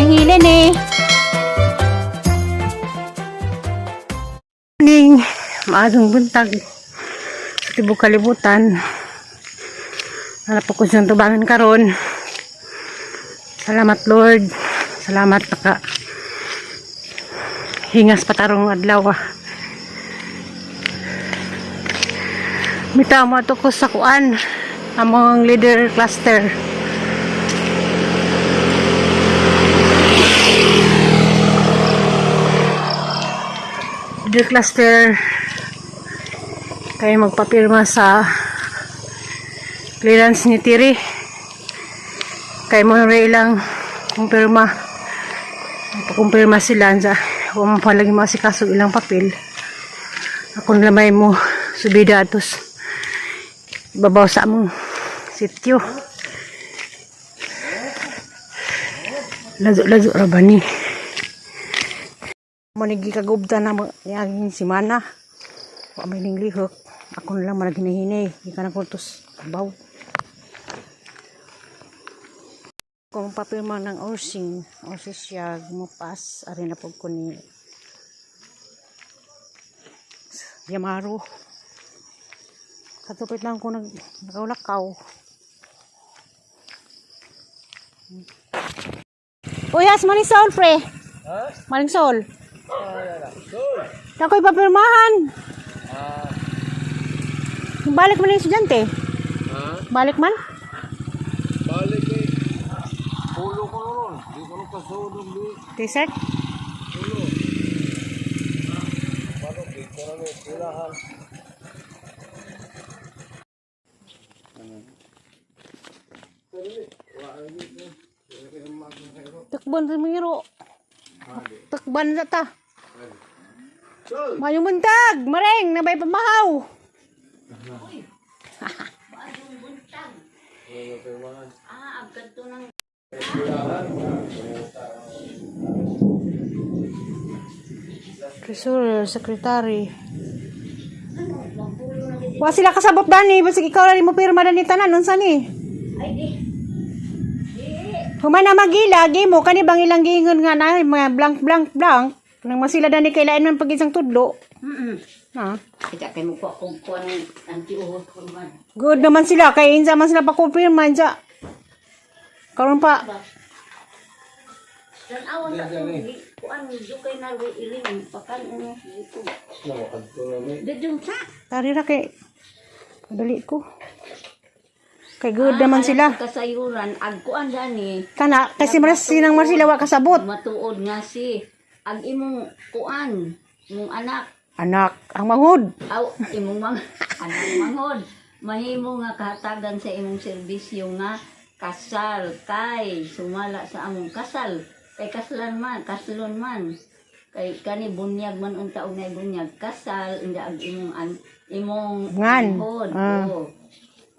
Hinahilin eh. Morning, maadong buntag sa tibok kalibutan. Hanap ko siyang tubangan karon. Salamat, Lord. Salamat naka hingas patarong adlaw. Ah. Mita mo ato ko sa kuan among leader cluster. Leader cluster kay magpapirma sa clearance ni Tiri. Kay mo na ilang kumpirma. Pakumpirma sila sa kung palagi masikaso ilang papel. Ako na lamay mo subida atos ibabaw sa among sityo. Lazo-lazo ra ba ni? Mo ni gikagubta na mo niaging simana. Wa may ning lihok. Ako na lang man ginahinay. Gikan ako tos baw. Kung papirma ng orsing, orsi siya gumapas, ari na pud ko ni Yamaru. Katupit lang ko nag nakaulakaw. Uy, has maning sol, pre. Maning sol. Ako'y papirmahan. Balik man yung estudyante. Balik man? Balik eh. Pulo ko noon. Di ko nung kasulog di. T-shirt? Pulo. Paano di ko na may pulahan. Takban sa miro. Takban sa ta. Mayong buntag, mareng, nabay pamahaw. Treasurer, secretary. Wa sila kasabot dani, basig ikaw ra mo pirma dani tanan unsa ni? Human na magila, mo kani bang ilang giingon nga na mga blank blank blank. Nang masila dani kay lain man pag isang tudlo. Ha? Kita kay mo ko kung kuan ang tiuhot ko man. Good naman sila kay insa man sila pa kumpirma insa. Karon pa Tan-awan sa akong kuan dukay na ro iling pakan ano dito. Dito sa tari ra kay dali ko. Kay good naman sila. Kasayuran ag kuan dani Kana kasi maras sinang Marcela wa kasabot. matuod nga si ag imong kuan imong anak Anak, ang manghud. aw imong mga anak manghod mahimo nga kahatagan sa imong serbisyo nga kasal kay sumala sa among kasal kay kaslan man kaslon man kay kani bunyag man unta og nay bunyag kasal inda ag imong an, imong Ngan. manghod. Ah. Oo.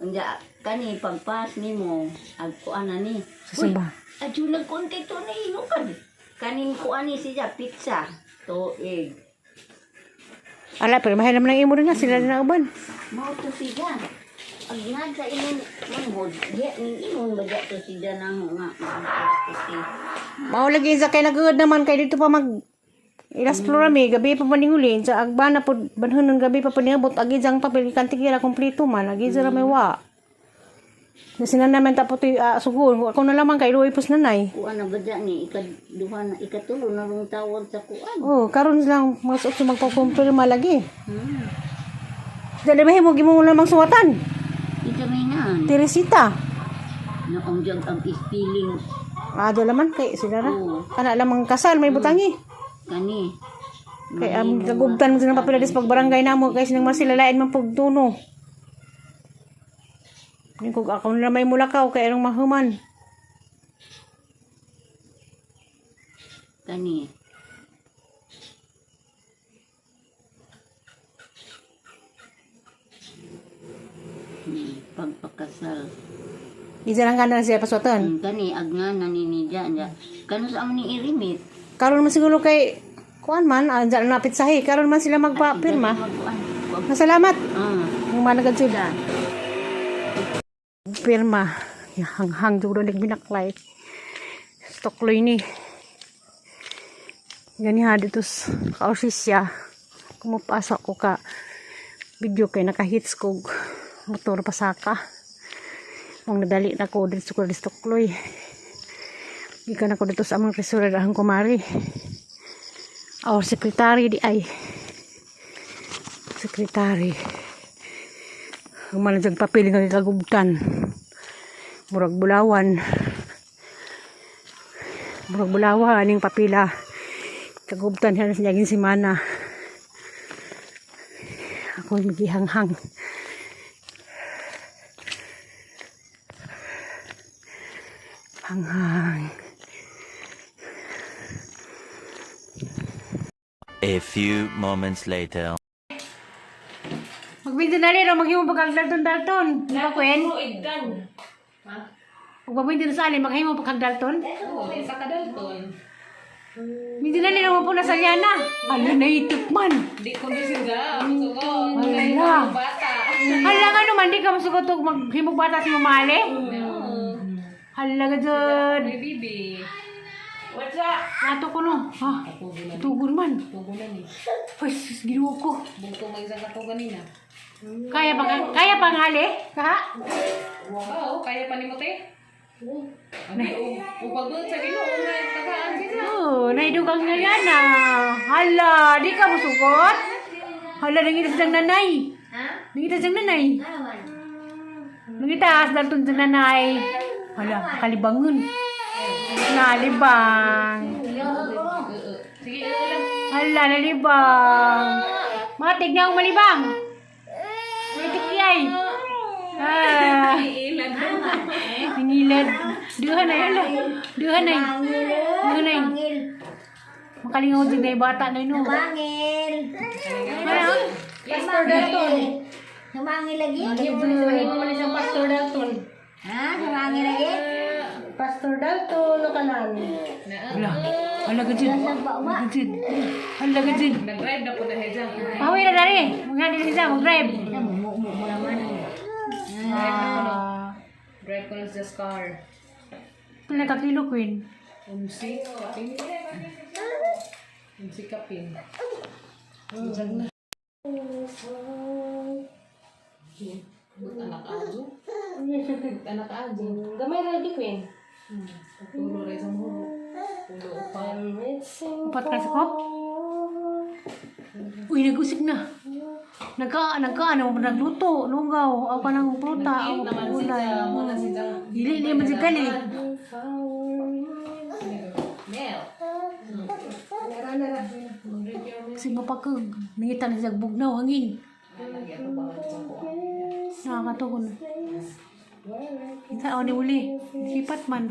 Inda kani pagpas nimo ag kuan na ni. Sa simba. Adyo lang kuan kay to na hinukan kaning kuan ni siya pizza tuig. Ala, pero mahal naman ang imo rin nga sila na uban. Mao to siya. Ag nga sa imong manghod, diya ning imong ba diya to siya nang nga maang Mao lagi sa kay nagud naman kay dito pa mag Ilas flora mi gabi pa paninguli sa agbana pod banhon ng gabi pa paningabot agi jang papel kanti kira kompleto man agi ra may wa. Nasinan naman tapos uh, sugon ako na lamang kay luoy pos nanay. Kuan na ba diya ni ikaduha na ikatulo na rong tawag sa kuan. Oh, karon lang mas utso magpakumpirma lagi. Dali mahimo gimo lamang suwatan. Ika may nga. Teresita. Noong diyang ang ispiling Ah, do laman kay sila ra. Oo. Kana lamang kasal may butangi. kani. Kay ang kagubtan mo silang papilalis pag barangay namo kay sinang masilalain man pagtuno. Yung kung ako na may mulakaw kay anong mahuman. Kani. Pagpakasal. Isa lang ka na siya pasuatan. Kani ag nga naninidya niya. Kano sa among ni irimit. Karon man siguro kay kuan man, andyan na pitsahi. Karon man sila magpapirma. Magkuan. Masalamat. Ah. Yung managad sila. Pirma. Hanghang dulo nagbinaklay. Stokloy ni. Ganiha dito sa kaosisya. Kumupasok ko ka video kay nakahits ko motor pasaka. Mong nadali na ko dito ko dito tukloy. Gikan ako dito sa among treasurer ahong kumari. Our secretary di ay. Secretary. Human na papel nga gikagubtan. Murag bulawan. Murag bulawan aning papila. Kagubtan siya sa niyaging simana. Ako magihanghang. Hanghang. A few moments later. Magbinti na rin, maghimo pagkag dalton dalton. Di ba, Kwen? Igdan. Magbinti na sa alin, maghimo pagkag dalton. Oo, isa ka dalton. Minti na rin, mo po na sa liana. Ala, naitok man. Di ko siga. Sugo. Ala. Bata. Hala nga naman, di ka masugot og maghimog bata si mamali. No. Hala ka dyan. May bibi. What's up? Nato ko no. Ha? Tugon man. Tugunan eh. Ay, sus, ginuo ko. Bugto may isang katugan nina. Kaya pa nga, Ale? Ka? Oo, kaya pa ni mo te. Ano, upagod sa Ginoo nga tagaan sila. Oo, naidugang na yan ah. Hala, di ka musugot? Hala, nangita sa nanay. Ha? Nangita sa nanay. Ano man? Nangita sa dalton sa nanay. Hala, kalibangon. Nalibang. Sige, ano lang. Hala, nalibang. Matig na akong malibang. Matig yay. Ah, Ilan. nangilad. Duha na, hala. Duha na. Duha na. Mangil. Makalingaw din na yung bata na yun. Mangil. Ano? Pastor Dalton. Sumangil lagi. Mo man isang Pastor Dalton. Ha? Sumangil lagi. Pastor Dalton, kanan. Hala, hala gajud. Gajud. Hala gajud. Nag-drive na po na siya. Pahuwi na dari. Mga dili siya mag-drive. Mo mo naman. Ah, Drive ko na sa car. pila ka kilo, Queen? Unsi, kapin. Unsi kapin. But anak ajo. But anak ajo. Gamay ra di, Queen. Tulo rin sa mulo. Tulo upat. Upat ka sa kop? Uy, nag-usik na. Nagka, nagka, ano, nagluto, lugaw, ako ka ng pruta, ako Naman si gulay. Jam. Muna si Jam. Dili, di man si Kali. Mel. Kasi mapakag, nangita na siya bugnaw, hangin. Nakakatugon. Kinsa ako ni uli. Sipat man.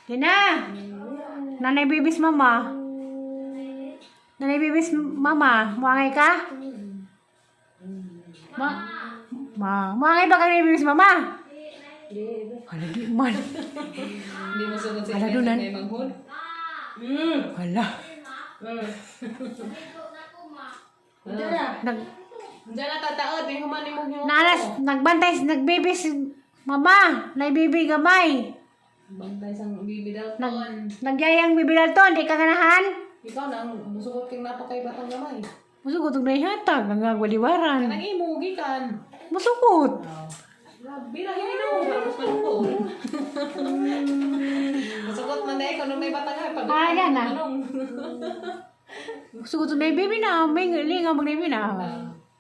Yan na! Nanay bibis mama. Nanay bibis mama. Muangay ka? Ma Ma, muangay ba ka nanay bibis mama? Hala, di man. Hindi mo sugod sa Ala, inyo dunan. sa manghod. Hala. Nag, Diyan na tataod. May human ni mo yung nanas, nagbantay, nagbibis, mama, naibibi gamay. Bantay sang bibi Dalton. Nagyayang bibi Dalton, di ka ganahan? Ikaw na, ang musugot kang napakay batang gamay. Musugot og nahihatag, ang gagwaliwaran. Kanang imo, gikan. Musukot. Grabe na yun, no. Tapos pa ko. Musugot man dahil kung may batang gamay. Pag Ah, yan na. Anong? Musugot og naibibi na, may lingaw mag naibibi na.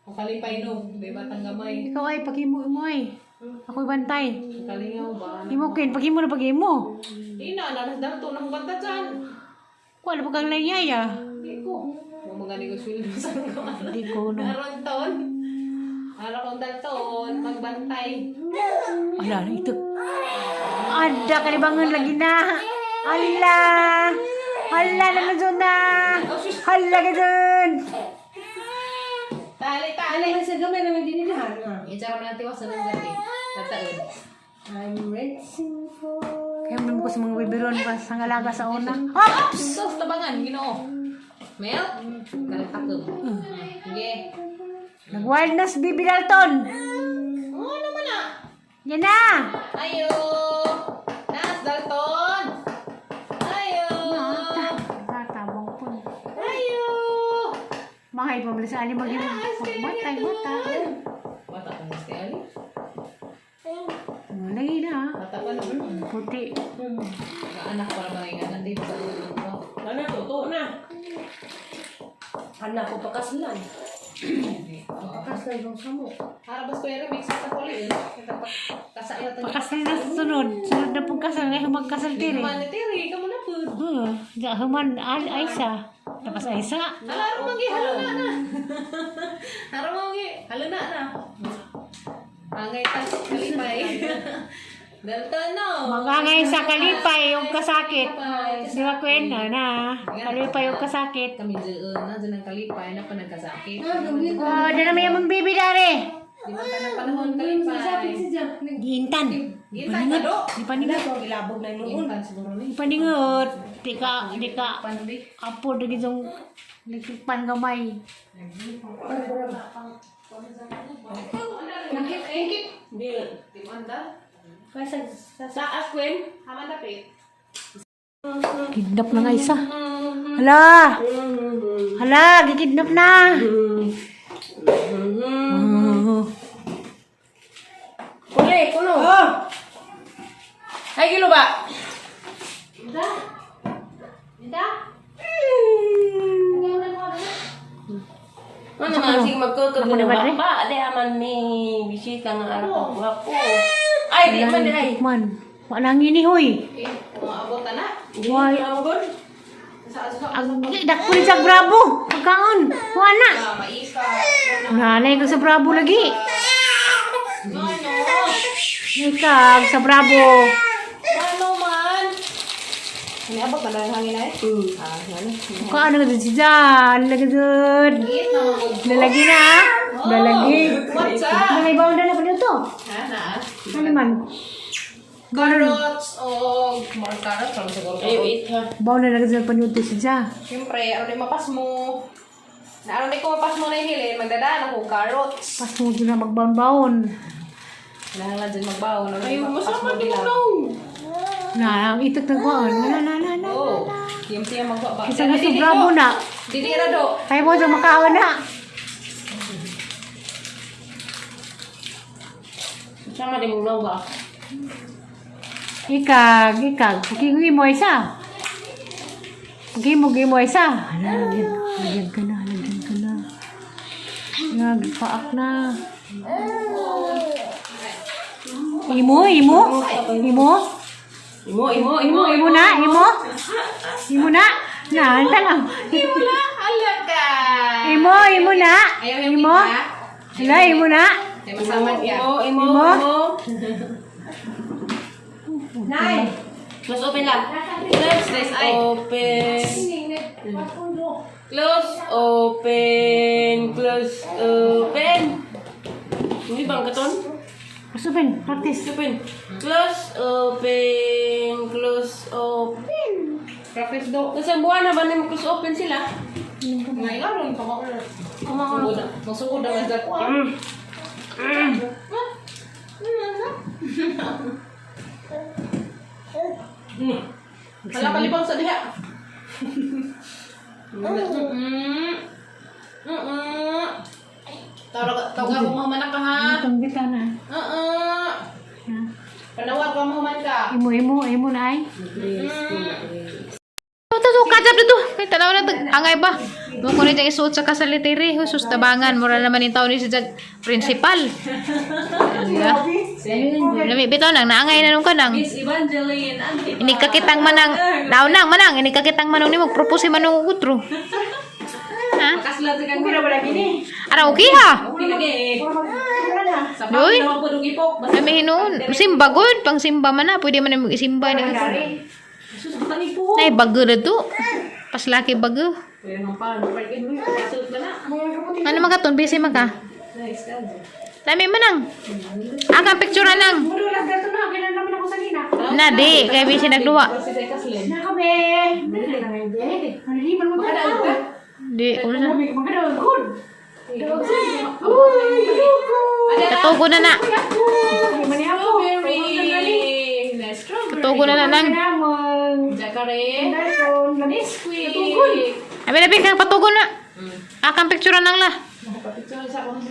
Kung kalipay no, may batang gamay. Ikaw ay paghimo mo ay. Ako'y bantay. Kalingaw ba? Imo kin, paghimo na paghimo. Ina, nalas Dalton ang banta dyan. Kuha na pagkang layaya. Hindi ko. Huwag mga negosyo sa gamay. Hindi ko no. Aron ton. Aron Dalton, magbantay. Ala, ito. Ada kalibangan lagi na. Ala. Ala na na na. Hala ka dun. Tali, tali. Ano sa gamay naman din nila? Ha? Itsara mo natin sa nang gabi. Tataon. I'm reaching for Kaya mo ko sa mga bibiron pa sa ngalaga sa una. Hop! Sus, tabangan, ginoo. Mel? Kalitakog. Sige. Nag-wildness, Bibi Dalton. Oo naman ah. Yan na. Ayo! Nas, Dalton! Gamay pa sa ali maging matay bata. Bata pa na si Ali. Lagi na. Bata pa na. Puti. Anak para mga inganan dito sa ulo. Ano, totoo na. Anak ko pakaslan. Pakaslan yung samo. Harabas ko yung remix sa kuli. Kasal na Pakasal na sa sunod. Sunod na pong kasal. Ngayon magkasal diri. Man, tiri, kamu na po. Ja, human al Aisa. Tapos Aisa. Hala, araw magi, halo na na. Araw magi, halo na na. Angay ta, kalipay. Dalton no. Magangay sa kalipay yung kasakit. Di ba, Gwen? Na, na. Kalipay yung kasakit. Kami dyan na, dyan ang kalipay na pa nagkasakit. Oh, di na may among bibi dari. Di ba ka na panahon kalipay? Giintan. Gintan ka do. Di paningot. Gilabog na noon. Gintan siguro ni. Di paningot. Di ka, di ka. Pandi. Apo, di gitong likipan gamay. Di. Di mo anda. Kaya sa saas, Gwen. Haman dapit. Kidnap na nga isa. Hala! Hala, gikidnap na! Oh. Kuli, kuno. Oh. Ay, kilo ba? Ano nga, sige magkukog Ako na ba, Dre? ba? Di aman ni bisita nga araw ko. Wapo. Ay, di man di ay. Man, wala ngini hoy. Eh, umaabot na na. Why? Ang good. Sa sa Ang dakpon sa bravo. Pagkaon. Wala. sa maisa. Nanay ko sa bravo lagi. No, no. Ikaw sa bravo. Ano man? Iniabot na lang hangin ay? Ah, ano? Kaano ka dun si Jan? Lagi dun. Eat na mga Lalagi na. ah. Lalagi. What's up? May bawon na pa dito. Ha, na? Ano man? Carrots o more carrots lang siguro. Ay, wait ha. Bawon na lagi sa panuto si Jan. Siyempre, aron di mapas mo. Na aron di ko mapas mo na hilin, magdadaan ako carrots. Pas mo na magbaon-baon. Kailangan dyan magbaon. Aron di Ay, mapas masama mo di mo nila. no. Na, ang itak na kuan. Na, na, na, na. Oh, tiyam-tiyam magbaba. Isa gusto bravo na. Dili ra do. Kaya mo sa makaon na. Sama di mo no ba? Ikag, ikag. Pakingi mo isa. Pagimo, gimo isa. Hala, lagyan, lagyan ka na, lagyan ka na. Nagpaak na. Imo, imo, imo, Imo, imo, imo. imo, imo na, imo. Imo na. Na, anta lang. Imo na, ala ka. Imo, imo na. Ayaw yung Imo. kita. Hala, imo na. Ay, masama niya. Imo, imo, Imo. imo. Nay. Close open lang. Close open. Close open. Close open. Hindi bang katon? Usupin, practice. Open. Close open. Close open. Practice do. Nasa buwan na ba na close open sila? Ngayon, aron pa ko. Masugod masugod ang sa kuha. Hala kalibang sa diha. Tawag tawag ko mahuman ka ha. Itong bita na. Oo. Panawag ka mahuman ka. Imo, imo, imo na ay. Ito to, kajab dito. Kay tanaw na angay ba? Mo ko ni jang isuot sa kasalitiri, husus tabangan mura naman yung taon ni si jag principal. Diba? Lami bitaw nang naangay na nung kanang. Miss Evangeline, anti. Ini kakitang manang, naunang manang, ini kakitang manong nimo propose manong og utro. Ha? Kasla sa kang. Ara okay ha? Okay lagi. Sa Uy. paglaw po dong ipok. Basta Lami hinuon. Simba gud, pang simba man na, pwede man nimo isimba ni. sus butang ipo. Nay bago na to. Paslaki bago. Pwede nang pan. Pwede mo pasut na na. Ano man katon busy man ka? Nice ka. Lami manang. Akang picture nang. Mulo lang gato na, kailan naman ako sa nina. Na di, kay busy nagduwa. Si Teka Slim. Na kami. Ano di man Makadaog ka? Di, wala na. Magkadaog good. Katugo na na. Di man niya ako. Strawberry. Nice strawberry. Katugo na na nang. Namang. Jacare. Dalton, Biscuit. Abi labi kang patugo na. Akang picture nang la. Picture sa akong.